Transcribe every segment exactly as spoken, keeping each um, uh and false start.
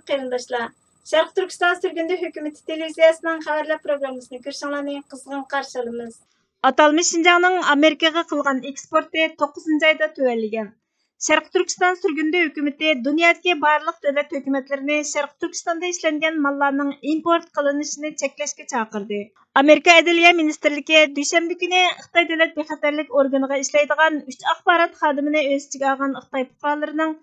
قېرىنداشلار، شەرقىي تۈركىستان سۈرگۈندە ھۆكۈمىتى تېلېۋىزىيەسىنىڭ خەۋەرلەر پروگراممىسىنى كۆرۈشۈڭلارنى قىزغىن قارشى ئالىمىز. ئاتالمىش شىنجاڭنىڭ ئامېرىكىغا قىلغان ئېكسپورتى توققۇزىنچى ئايدا تۆۋەنلىگەن. شەرقىي تۈركىستان سۈرگۈندە ھۆكۈمىتى دۇنيادىكى بارلىق دۆلەت ھۆكۈمەتلىرىنى شەرقىي تۈركىستاندا ئىشلەنگەن ماللارنىڭ ئىمپورت قىلىنىشىنى چەكلەشكە چاقىردى. ئامېرىكا ئەدلىيە مىنىستىرلىكى دۈشەنبە كۈنى خىتاي دۆلەت بىخەتەرلىك ئورگىنىغا ئىشلەيدىغان ئۈچ ئاخبارات خادىمىنى ئۆز ئىچىگە ئالغان خىتاي پۇقرالىرىنىڭ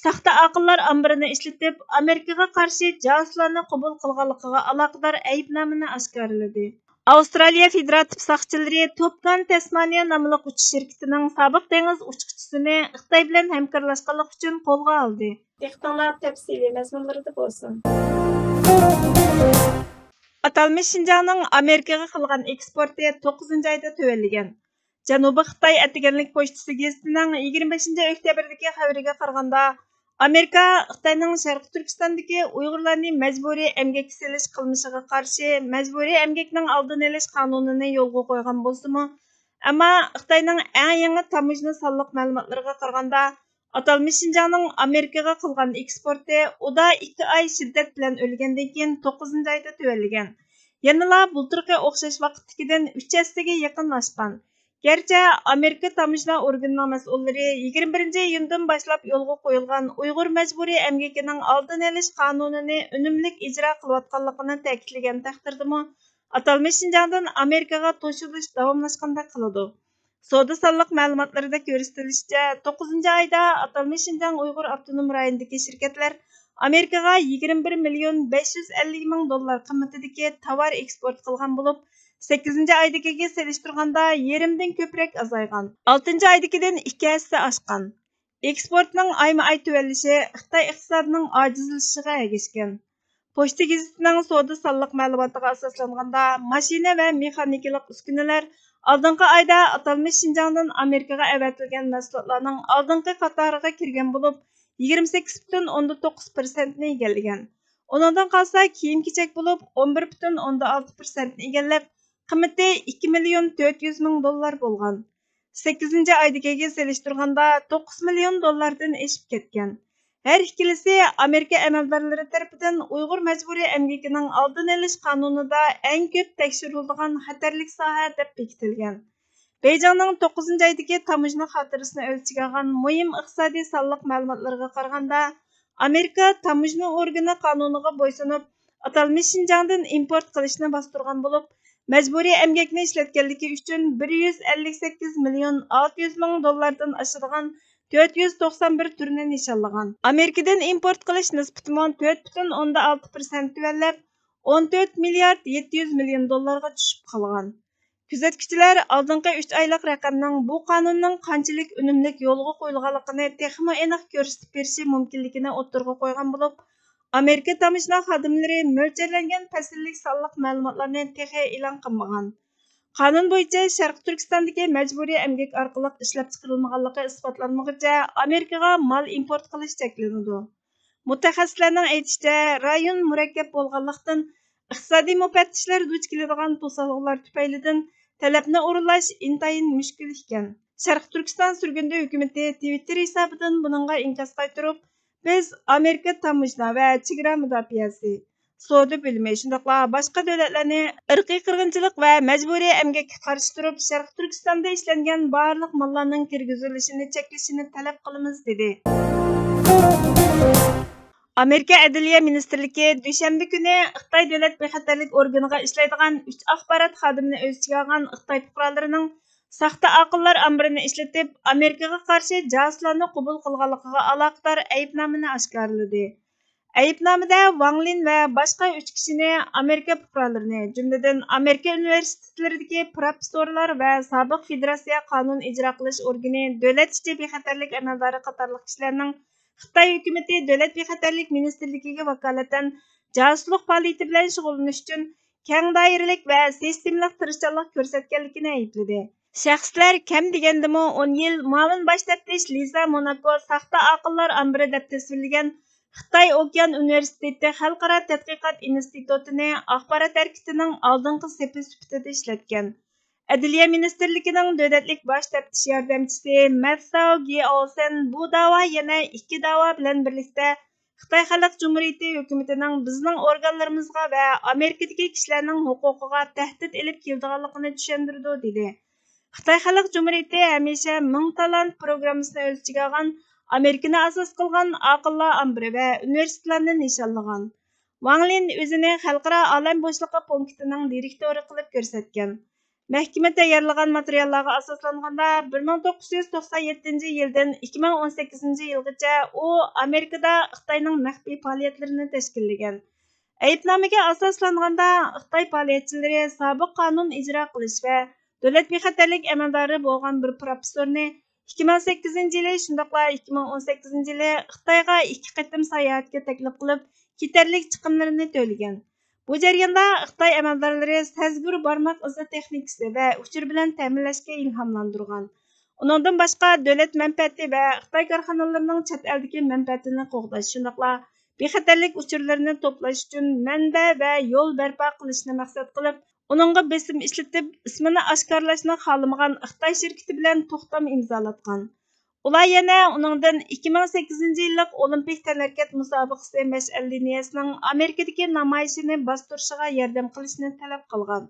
ساختا ئاقىللار ئامبىرىنى ئىشلىتىپ، ئامېرىكىغا قارشى جاسۇسلارنى قوبۇل قىلغانلىقىغا ئالاقىدار ئەيىبنامىنى ئاشكارىلىدى. ئاۋسترالىيە فېدېراتىپ ساقچىلىرى توپ گان تەسمانىيە ناملىق ئۇچۇش شىركىتىنىڭ سابىق دېڭىز ئۇچقۇچىسىنى خىتاي بىلەن ھەمكارلاشقانلىقى ئۈچۈن قولغا ئالدى. دىققىتىڭلار تەپسىلىي مەزمۇنلىرىدا بولسۇن. ئاتالمىش شىنجاڭنىڭ ئامېرىكىغا قىلغان ئېكسپورتى توققۇزىنچى ئايدا تۆۋەنلىگەن. جەنۇبىي خىتاي ئەتىگەنلىك پوچتىسى گېزىتىنىڭ يىگىرمە بەشىنچى ئۆكتەبىردىكى خەۋىرىگە قارىغاندا، ئامېرىكا خىتاينىڭ شەرقىي تۈركىستاندىكى ئۇيغۇرلارنى مەجبۇرىي ئەمگەككە سېلىش قىلمىشىغا قارشى مەجبۇرىي ئەمگەكنىڭ ئالدىنى ئېلىش قانۇنىنى يولغا قويغان بولسىمۇ، ئەمما خىتاينىڭ ئەڭ يېڭى تاموژنا سانلىق مەلۇماتلىرىغا قارىغاندا، ئاتالمىش شىنجاڭنىڭ ئامېرىكىغا قىلغان ئېكسپورتى ئۇدا ئىككى ئاي شىددەت بىلەن ئۆلگەندىن كېيىن توققۇزىنچى ئايدا تۆۋەنلىگەن. يەنىلا بۇلتۇرقى ئوخشاش ۋاقىتتىكىدىن ئۈچ ھەسسىگە يېقىن ئاشقان. گەرچە ئامېرىكا تاموژنا ئورگىنىنىڭ مەسئۇللىرى يىگىرمە بىرىنچى ئىيۇندىن باشلاپ يولغا قويۇلغان ئۇيغۇر مەجبۇرىي ئەمگىكىنىڭ ئالدىنى ئېلىش قانۇنىنى ئۈنۈملۈك ئىجرا قىلىۋاتقانلىقىنى تەكىتلىگەن تەقدىردىمۇ، ئاتالمىش شىنجاڭدىن ئامېرىكىغا توشۇلۇش داۋاملاشقاندەك قىلىدۇ. سودا سانلىق مەلۇماتلىرىدا كۆرسىتىلىشىچە، توققۇزىنچى ئايدا ئاتالمىش شىنجاڭ ئۇيغۇر ئاپتونوم رايونىدىكى شىركەتلەر ئامېرىكىغا يىگىرمە بىر مىليون بەش يۈز ئەللىك مىڭ دوللار قىممىتىدىكى تاۋار ئېكسپورت قىلغان بولۇپ، سەككىزىنچى ئايدىكىگە سېلىشتۇرغاندا يېرىمدىن كۆپرەك ئازايغان. ئالتىنچى ئايدىكىدىن ئىككى ھەسسە ئاشقان. ئېكسپورتنىڭ ئايمۇ-ئاي تۆۋەنلىشى خىتاي ئىقتىسادىنىڭ ئاجىزلىشىشىغا ئەگەشكەن. پوچتا گېزىتىنىڭ سودا سانلىق مەلۇماتىغا ئاساسلانغاندا، ماشىنا ۋە مېخانىكىلىق ئۈسكۈنىلەر ئالدىنقى ئايدا ئاتالمىش شىنجاڭدىن ئامېرىكىغا ئەۋەتىلگەن مەھسۇلاتلارنىڭ ئالدىنقى قاتارىغا كىرگەن بولۇپ، يىگىرمە سەككىز پۈتۈن ئوندىن توققۇز پىرسەنتنى ئىگىلىگەن. ئۇنىڭدىن قالسا كىيىم-كېچەك بولۇپ، ئون بىر پۈتۈن ئوندىن ئالتە پىرسەنتنى ئىگىلەپ، قىممىتى ئىككى مىليون تۆت يۈز مىڭ دوللار بولغان. سەككىزىنچى ئايدىكىگە سېلىشتۇرغاندا توققۇز مىليون دوللاردىن ئېشىپ كەتكەن. ھەر ئىككىلىسى ئامېرىكا ئەمەلدارلىرى تەرىپىدىن ئۇيغۇر مەجبۇرىي ئەمگىكىنىڭ ئالدىنى ئېلىش قانۇنىدا ئەڭ كۆپ تەكشۈرۈلىدىغان خەتەرلىك ساھە دەپ بېكىتىلگەن. بېيجىڭنىڭ توققۇزىنچى ئايدىكى تاموژنا خاتىرىسىنى ئۆز ئىچىگە ئالغان مۇھىم ئىقتىسادىي سانلىق مەلۇماتلىرىغا قارىغاندا، ئامېرىكا تاموژنا ئورگىنى قانۇنىغا بويسۇنۇپ، ئاتالمىش شىنجاڭدىن ئىمپورت قىلىشنى باستۇرغان بولۇپ، مەجبۇرىي ئەمگەكنى ئىشلەتكەنلىكى ئۈچۈن بىر يۈز ئەللىك سەككىز مىليون ئالتە يۈز مىڭ دوللاردىن ئاشىدىغان تۆت يۈز توقسان بىر تۈرنى نىشانلىغان. ئامېرىكىدىن ئىمپورت قىلىش نىسبىتىمۇ تۆت پۈتۈن ئوندىن ئالتە پىرسەنت تۆۋەنلەپ، ئون تۆت مىليارد يەتتە يۈز مىليون دوللارغا چۈشۈپ قالغان. كۆزەتكۈچىلەر ئالدىنقى ئۈچ ئايلىق رەقەمنىڭ بۇ قانۇننىڭ قانچىلىك ئۈنۈملۈك يولغا قويۇلغانلىقىنى تېخىمۇ ئېنىق كۆرسىتىپ بېرىشى مۇمكىنلىكىنى ئوتتۇرىغا قويغان بولۇپ، ئامېرىكا تاموژنا خادىملىرى مۆلچەرلەنگەن پەسىللىك سانلىق مەلۇماتلارنى تېخى ئېلان قىلمىغان. قانۇن بويىچە شەرقىي تۈركىستاندىكى مەجبۇرىي ئەمگەك ئارقىلىق ئىشلەپچىقىرىلمىغانلىقى ئىسپاتلانمىغۇچە ئامېرىكىغا مال ئىمپورت قىلىش چەكلىنىدۇ. مۇتەخەسسىسلەرنىڭ ئېيتىشىچە، رايون مۇرەككەپ بولغانلىقتىن، ئىقتىسادىي مۇپەتتىشلەر دۇچ كېلىدىغان توسالغۇلار تۈپەيلىدىن تەلەپنى ئورۇنلاش ئىنتايىن مۈشكۈل ئىكەن. شەرقىي تۈركىستان سۈرگۈندە ھۆكۈمىتى تىۋىتتېر ھېسابىدىن بۇنىڭغا ئىنكاس قايتۇرۇپ، بىز ئامېرىكا تاموژنا ۋە چېگرا مۇداپىئەسى، سودا بۆلۈمى، شۇنداقلا باشقا دۆلەتلەرنى ئىرقىي قىرغىنچىلىق ۋە مەجبۇرىي ئەمگەككە قارشى تۇرۇپ، شەرقىي تۈركىستاندا ئىشلەنگەن بارلىق ماللارنىڭ كىرگۈزۈلۈشىنى چەكلىشىنى تەلەپ قىلىمىز، دېدى. ئامېرىكا ئەدلىيە مىنىستىرلىكى دۈشەنبە كۈنى خىتاي دۆلەت بىخەتەرلىك ئورگىنىغا ئىشلەيدىغان ئۈچ ئاخبارات خادىمىنى ئۆز ئىچىگە ئالغان خىتاي پۇقرالىرىنىڭ ساختا ئاقىللار ئامبىرىنى ئىشلىتىپ، ئامېرىكىغا قارشى جاسۇسلارنى قوبۇل قىلغانلىقىغا ئالاقىدار ئەيىبنامىنى ئاشكارىلىدى. ئەيىبنامىدە ۋاڭ لىن ۋە باشقا ئۈچ كىشىنى ئامېرىكا پۇقرالىرىنى، جۈملىدىن ئامېرىكا ئۇنىۋېرسىتېتلىرىدىكى پروفېسسورلار ۋە سابىق فېدېراتسىيە قانۇن ئىجرا قىلىش ئورگىنى دۆلەت ئىچى بىخەتەرلىك ئەمەلدارى قاتارلىق كىشىلەرنىڭ خىتاي ھۆكۈمىتى دۆلەت بىخەتەرلىك مىنىستىرلىكىگە ۋاكالىتەن جاسۇسلۇق پائالىيىتى بىلەن شۇغۇللىنىش ئۈچۈن كەڭ دائىرىلىك ۋە سىستېمىلىق تىرىشچانلىق كۆرسەتكەنلىكىنى ئەيىبلىدى. شەخسلەر كەم دېگەندىمۇ ئون يىل مۇئاۋىن باش تەپتىش لىزا موناكو ساختا ئاقىللار ئامبىرى دەپ تەسۋىرلىگەن خىتاي ئوكيان ئۇنىۋېرسىتېتى خەلقئارا تەتقىقات ئىنستىتۇتىنى ئاخبارات ھەرىكىتىنىڭ ئالدىنقى سېپى سۈپىتىدە ئىشلەتكەن. ئەدلىيە مىنىستىرلىكىنىڭ دۆلەتلىك باش تەپتىش ياردەمچىسى مەتساۋ گېئولسەن بۇ داۋا يەنە ئىككى داۋا بىلەن بىرلىكتە خىتاي خەلق جۇمھۇرىيىتى ھۆكۈمىتىنىڭ بىزنىڭ ئورگانلىرىمىزغا ۋە ئامېرىكىدىكى كىشىلەرنىڭ ھوقۇقىغا تەھدىت ئېلىپ كېلىدىغانلىقىنى چۈشەندۈرىدۇ، دېدى. خىتاي خەلق جۇمھۇرىيىتى ھەمىشە مىڭ تالانت پروگراممىسىنى ئۆز ئىچىگە ئالغان ئامېرىكىنى ئاساس قىلغان ئاقىللار ئامبىرى ۋە ئۇنىۋېرسىتېتلارنى نىشانلىغان. ۋاڭ لىن ئۆزىنى خەلقئارا ئالەم بوشلۇقى پونكىتىنىڭ دىرېكتورى قىلىپ كۆرسەتكەن. مەھكىمە تەييارلىغان ماتېرىياللارغا ئاساسلانغاندا، بىر مىڭ توققۇز يۈز توقسان يەتتىنچى يىلدىن ئىككى مىڭ ئون سەككىزىنچى يىلغىچە ئۇ ئامېرىكىدا خىتاينىڭ مەخپىي پائالىيەتلىرىنى تەشكىللىگەن. ئەيىبنامىگە ئاساسلانغاندا، خىتاي پائالىيەتچىلىرى سابىق قانۇن ئىجرا قىلىش ۋە دۆلەت بىخەتەرلىك ئەمەلدارى بولغان بىر پروفېسسورنى ئىككى مىڭ سەككىزىنچى يىلى، شۇنداقلا ئىككى مىڭ ئون سەككىزىنچى يىلى خىتايغا ئىككى قېتىم ساياھەتكە تەكلىپ قىلىپ، كېتەرلىك چىقىملىرىنى تۆلىگەن. بۇ جەرياندا خىتاي ئەمەلدارلىرى سەزگۈر بارماق ئىزى تېخنىكىسى ۋە ئۇچۇر بىلەن تەمىنلەشكە ئىلھاملاندۇرغان. ئۇنىڭدىن باشقا، دۆلەت مەنپەئەتى ۋە خىتاي كارخانىلىرىنىڭ چەت ئەلدىكى مەنپەئەتىنى قوغداش، شۇنداقلا بىخەتەرلىك ئۇچۇرلىرىنى توپلاش ئۈچۈن مەنبە ۋە يول بەرپا قىلىشنى مەقسەت قىلىپ، ئۇنىڭغا بېسىم ئىشلىتىپ، ئىسمىنى ئاشكارىلاشنى خالىمىغان خىتاي شىركىتى بىلەن توختام ئىمزالاتقان. ئۇلار يەنە ئۇنىڭدىن ئىككى مىڭ سەككىزىنچى يىللىق ئولىمپىك تەنھەرىكەت مۇسابىقىسى مەشئەل لىنىيەسىنىڭ ئامېرىكىدىكى نامايىشىنى باستۇرۇشىغا ياردەم قىلىشنى تەلەپ قىلغان.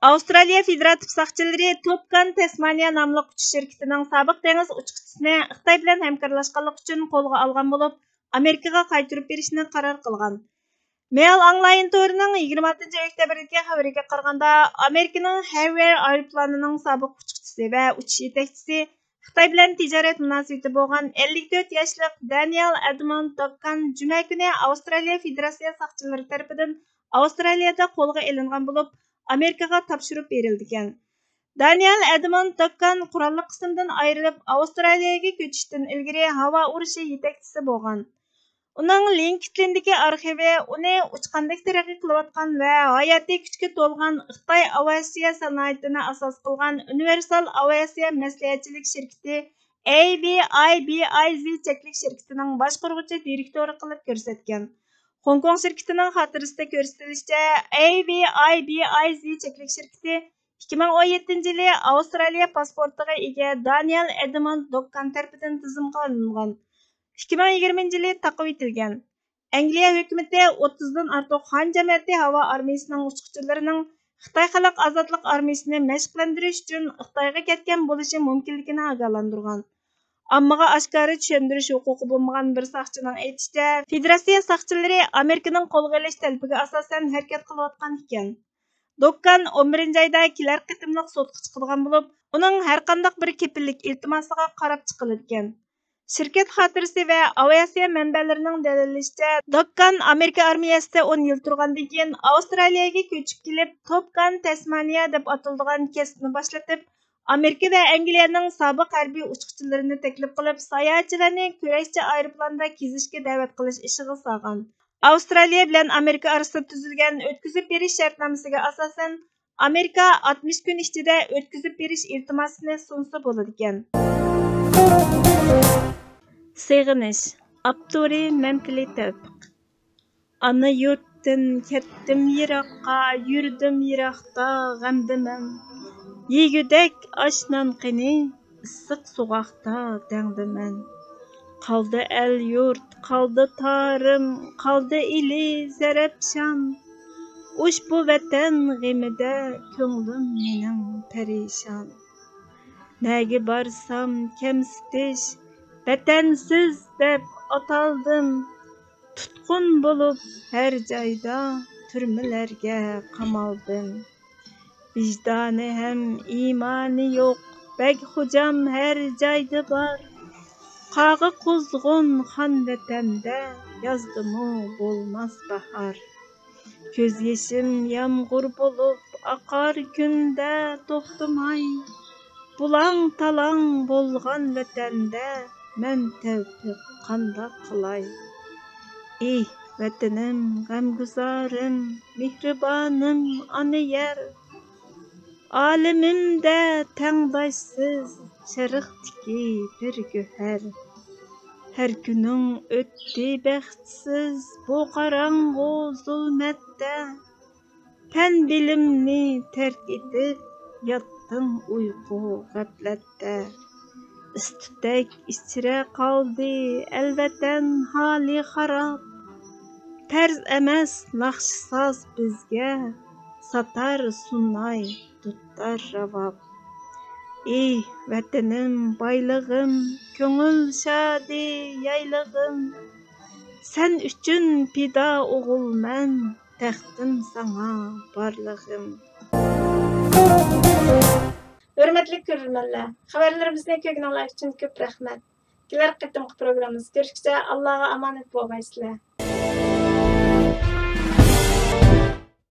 ئاۋسترالىيە فېدېراتىپ ساقچىلىرى توپ گان تەسمانىيە ناملىق ئۇچۇش شىركىتىنىڭ سابىق دېڭىز ئۇچقۇچىسىنى خىتاي بىلەن ھەمكارلاشقانلىقى ئۈچۈن قولغا ئالغان بولۇپ، ئامېرىكىغا قايتۇرۇپ بېرىشنى قارار قىلغان. مېيل ئونلاين تورىنىڭ يىگىرمە ئالتىنچى ئۆكتەبىردىكى خەۋىرىگە قارىغاندا، ئامېرىكىنىڭ ھەيۋېر ئايروپىلانىنىڭ سابىق ئۇچقۇچىسى ۋە ئۇچۇش يېتەكچىسى، خىتاي بىلەن تىجارەت مۇناسىۋىتى بولغان ئەللىك تۆت ياشلىق دانىيال ئەدموند دوككان جۈمە كۈنى ئاۋسترالىيە فېدېراتسىيە ساقچىلىرى تەرىپىدىن ئاۋسترالىيەدە قولغا ئېلىنغان بولۇپ، ئامېرىكىغا تاپشۇرۇپ بېرىلىدىكەن. دانىيال ئەدموند دوككان قوراللىق قىسىمدىن ئايرىلىپ، ئاۋسترالىيەگە كۆچۈشتىن ئىلگىرى ھاۋا ئۇرۇشى يېتەكچىسى بولغان. ئۇنىڭ لىنكېدىندىكى ئارخىۋى ئۇنى ئۇچقاندەك تەرەققىي قىلىۋاتقان ۋە ھاياتىي كۈچكە تولغان خىتاي ئاۋىئاتسىيە سانائىتىنى ئاساس قىلغان ئۇنىۋېرسال ئاۋىئاتسىيە مەسلىھەتچىلىك شىركىتى ئەي ۋى ئاي بى ئاي زى چەكلىك شىركىتىنىڭ باشقۇرغۇچى دىرېكتورى قىلىپ كۆرسەتكەن. خوڭكوڭ شىركىتىنىڭ خاتىرىسىدە كۆرسىتىلىشىچە، ئەي ۋى ئاي بى ئاي زى چەكلىك شىركىتى ئىككى مىڭ ئون يەتتىنچى يىلى ئاۋسترالىيە پاسپورتىغا ئىگە دانىيال ئەدموند دوككان تەرىپىدىن تىزىمغا ئېلىنغان. ئىككى مىڭ يىگىرمىنچى يىلى تاقىۋېتىلگەن. ئەنگلىيە ھۆكۈمىتى ئوتتۇزدىن ئارتۇق خان جەمەتى ھاۋا ئارمىيىسىنىڭ ئۇچقۇچىلىرىنىڭ خىتاي خەلق ئازادلىق ئارمىيىسىنى مەشىقلەندۈرۈش ئۈچۈن خىتايغا كەتكەن بولۇشى مۇمكىنلىكىنى ئاگاھلاندۇرغان. ئاممىغا ئاشكارا چۈشەندۈرۈش ھوقۇقى بولمىغان بىر ساقچىنىڭ ئېيتىشىچە، فېدېراتسىيە ساقچىلىرى ئامېرىكىنىڭ قولغا ئېلىش تەلىپىگە ئاساسەن ھەرىكەت قىلىۋاتقان ئىكەن. دوككان ئون بىرىنچى ئايدا كېلەر قېتىملىق سوتقا چىقىدىغان بولۇپ، ئۇنىڭ ھەرقانداق بىر كېپىللىك ئىلتىماسىغا قاراپ چىقىلىدىكەن. شىركەت خاتىرىسى ۋە ئاۋىئاتسىيە مەنبەلىرىنىڭ دەلىللىشىچە، دوككان ئامېرىكا ئارمىيەسىدە ئون يىل تۇرغاندىن كېيىن، ئاۋسترالىيەگە كۆچۈپ كېلىپ، توپ گان تەسمانىيە دەپ ئاتىلىدىغان كەسىپنى باشلىتىپ، ئامېرىكا ۋە ئەنگلىيەنىڭ سابىق ھەربىي ئۇچقۇچىلىرىنى تەكلىپ قىلىپ، ساياھەتچىلەرنى كۈرەشچى ئايروپىلاندا كېزىشكە دەۋەت قىلىش ئىشىغا سالغان. ئاۋسترالىيە بىلەن ئامېرىكا ئارىسىدا تۈزۈلگەن ئۆتكۈزۈپ بېرىش شەرتنامىسىگە ئاساسەن، ئامېرىكا ئاتمىش كۈن ئىچىدە ئۆتكۈزۈپ بېرىش ئىلتىماسىنى سۇنسا بولىدىكەن. سېغىنىش. ئاپتورى مەمتىلى تەۋپىق. ئانا يۇرتتىن كەتتىم يىراققا، يۈردۈم يىراقتا غەمدە مەن. يېگۈدەك ئاش نان قېنى، ئىسسىق سوغۇقتا دەڭدىمەن. قالدى ئەل-يۇرت، قالدى تارىم، قالدى ئىلى زەرەپشان. ئۇشبۇ ۋەتەن غېمىدە كۆڭلۈم مېنىڭ پەرىشان. نەگە بارسام كەمسىتىش، ۋەتەنسىز دەپ ئاتالدىم. تۇتقۇن بولۇپ ھەر جايدا تۈرمىلەرگە قامالدىم. ۋىجدانى ھەم ئىمانى يوق بەگ خوجام ھەر جايدا بار. قاغا قۇزغۇن خان ۋەتەندە يازدىمۇ بولماس باھار. كۆز يېشىم يامغۇر بولۇپ ئاقار كۈندە توختىماي. بۇلاڭ-تالاڭ بولغان ۋەتەندە مەن تەۋپىق قانداق قىلاي؟ ئېھ، ۋەتىنىم، غەمگۈزارىم، مېھرىبانىم ئانا يەر! ئالىمىمدە تەڭداشسىز شەرقتىكى بىر گۆھەر. ھەر كۈنۈڭ ئۆتتى بەختسىز بۇ قاراڭغۇ زۇلمەتتە. پەن-بىلىمنى تەرك ئېتىپ، ياتتىڭ ئۇيقۇ غەپلەتتە. ئىستىپتەك ئىچرە قالدى ئەلۋەتەن ھالى خاراب. تەرز ئەمەس ناخشا ساز بىزگە، ساتار سۇناي دۇتار راۋاب. ئېي ۋەتىنىم بايلىقىم، كۆڭۈل شادى يايلىقىم. سەن ئۈچۈن پىدا ئوغۇل مەن، تەقدىم ساڭا بارلىقىم. ھۆرمەتلىك كۆرۈرمەنلەر، خەۋەرلىرىمىزنى كۆرگىنىڭلار ئۈچۈن كۆپ رەھمەت. كېلەر قېتىمقى پروگراممىمىزدا كۆرۈشكىچە ئاللاغا ئامانەت بولغايسىلەر.